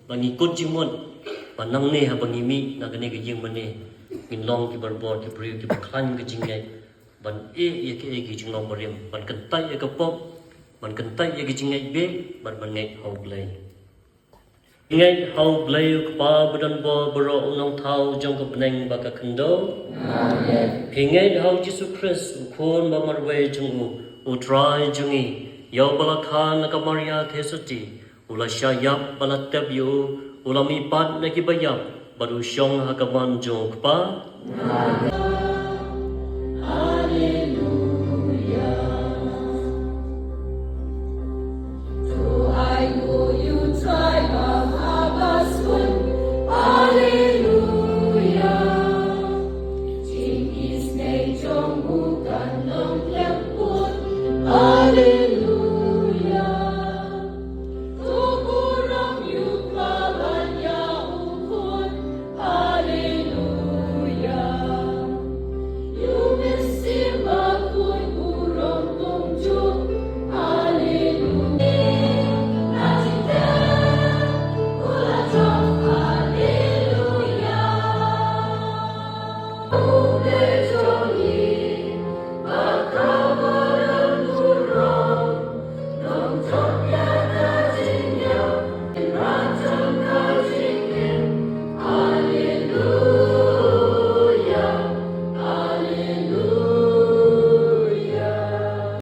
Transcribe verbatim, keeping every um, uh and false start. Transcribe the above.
Ba ngi kut jingmut ba nangne haba ngi mih na kane ka ïing mane, ngin long ki barabor ki briew kiba khlaiñ ka jingngeit ban ïeh ïa kaei ki jinglong barim, ban kyntait ïa ka pop, ban kyntait ïa ka jingngeit bieit, ban ban ngeit ha U Blei. Ngeit ha U Blei U Kpa badonbor baroh, U Nongthaw jong ka bneng bad ka khyndew. Amen. Ngeit ha U Jisu Khrist, U Khun bamarwei jong U, U Trai jong ngi, ïa uba la kha na ka Maria Theisotti, u la shah ïap bad la tep ïa u, u la mihpat na kiba ïap, bad u shong ha ka mon jong U Kpa. Amen.